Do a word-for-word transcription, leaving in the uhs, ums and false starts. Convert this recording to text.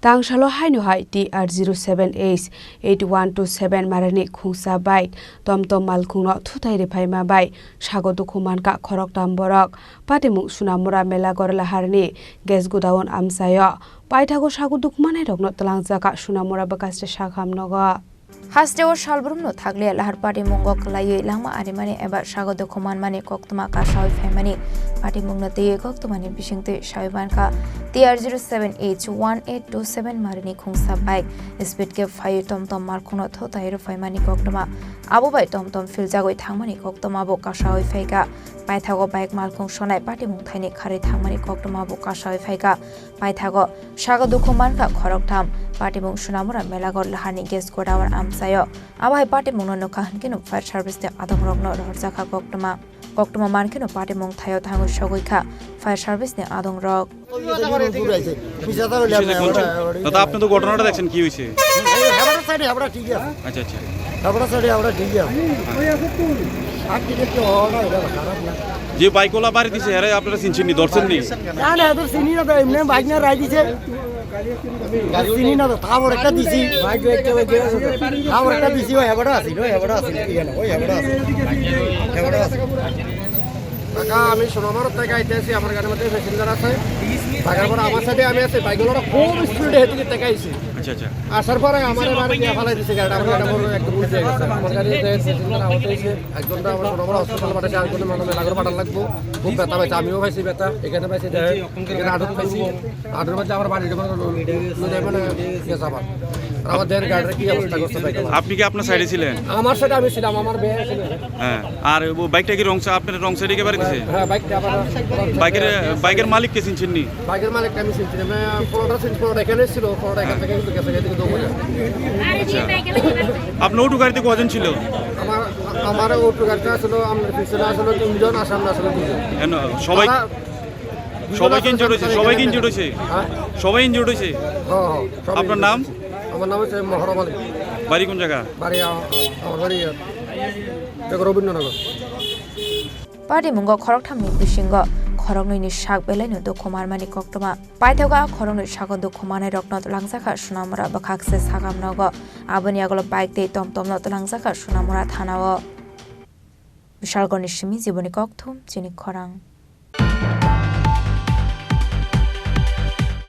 Tangsalo haino hai T R zero seven H eight one two seven marani khungsa bike tomtom malkhungno thutai riphaima bai sago dukhu mankha khoroktham borok. Patimung Sunamura Melagor laharni gas godown amchaio paithago sago dukhu manai rokno twlangjakha Sunamura bwkhaste sakham nogo. Hasteo salbrumno thakliya lahar patimungo kwlaiwi langma arimani eba sago dukhu manmani koktwma kasawi phaimani patimungno twiwi koktwmani bisingtwi sawi mankha. T R zero seven H one eight two seven marini khungsa bike speed khe phaiwi tomtom malkhungno thutai rwphaimani koktwma. Abo bai tomtom philjagwi thangmani koktwma bo kasawi phaikha. Paithago bike malkhung sonai patimung thaini kharwi thangmani koktwma bo kasawi phaikha. Paithago sago dukhu mankha khoroktham. Patimung Sunamura Melagor laharni gas godown amchaio. Abo hai patimungno nukha hwnkhe no fire service ni adongrokno rohorjakha koktwma. Koktwma mankheno patimung thaio thangwi sogwi kha fire service ni adongrok. দাদা, আপনি তো ঘটনাটা দেখছেন, কি হয়েছে? এই হেবড়া সাইডে হেবড়া ঠিক আছে। আচ্ছা, আচ্ছা। হেবড়া সাইডে হেবড়া ঠিক আছে। আর কি দেখতে হবে না, এটা খারাপ না। যে বাইকওয়ালা বাড়ি দিছে, এরা আপনারা চিনছেন নি, ধরছেন নি? না, না, এদের চিনি না তো, এমনি বাইক নিয়ে রাই দিছে। চিনি না তো, থাবড় একটা দিছি। থাবড় একটা দিছি, ওই হেবড়া আছে, ওই হেবড়া আছে, কি জানো, ওই হেবড়া আছে। হেবড়া আছে। কাকা, আমি সোনামারত থেকে আইতে আছি, আমার গাড়ির মধ্যে প্যাসেঞ্জার আছে। ঢাকার পরে আমার সাথে আমি আছি, বাইকগুলো খুব স্পিডে হেঁটে থেকে আইছি। আচ্ছা, আচ্ছা। আসার পরে আমার বাড়ি গিয়ে ফালাই দিছে গাড়িটা, আমার গাড়িটা বড় একদম উল্টে গেছে। আমার গাড়ি যে প্যাসেঞ্জার আহত হয়েছে, একজনটা আমার সোনামার হসপিটাল পাঠাইছে, আরেকজনের মানে মেলাঘর পাঠান লাগবো। খুব ব্যথা পাইছে, আমিও পাইছি ব্যথা, এখানে পাইছি, এখানে আটক পাইছি। আটক পাইছে আমার বাড়ির মানে, মানে, গেছে আবার। আর আমাদের গাড়িটা কি অবস্থা করছে বাইকগুলো? আপনি কি আপনার সাইডে ছিলেন? আমার সাথে আমি ছিলাম, আমার ভাই ছিল। হ্যাঁ, আর ও বাইকটা কি রং সা-, আপনার রং সাইডে গিয়ে বাড়ি দিছে? হ্যাঁ, বাইকটা আবার বাইকের, বাইকের মালিককে চিনছেন নি? বাইকের মালিককে আমি চিনছি না, মানে, পোলোটা চিনছি, পোলোটা এখানে ছিল, পোলোটা এখান থেকে কিন্তু গেছে, এদিকে দৌড়ে। আচ্ছা, আপনার অটো গাড়িতে কজন ছিল? আমার, আমার অটো গাড়িতে আসলে, আমার পিছনে আসলে তিনজন, আর সামনে আসলে দুজন। কেন? সবাই, তারা সবাই কি ইনজিউর্ড হয়েছে? সবাই কি ইনজিউর্ড হয়েছে? হ্যাঁ? সবাই ইনজিউর্ড হয়েছে? হ্যাঁ, হ্যাঁ, সবাই আপনার ইনজিউর্ড নাম? হয়েছে। আমার নাম হচ্ছে মহরম আলী। বাড়ি কোন জায়গা? বাড়ি আ-, আমার বাড়ি, আ, Rabindranagar. Patimungo khoroktham ni bisingo khoroknwi ni sak belai no dukhu manmani koktwma. Paithago a khoroknwi sago dukhu manai rokno twlangjakha Sunamura bwkhakse sagam nogo. Aboni yagulo bike tei tomtom no twlangjakha Sunamura thana o. Bishalgor ni simi Jiboni Kokthum, chini khorang.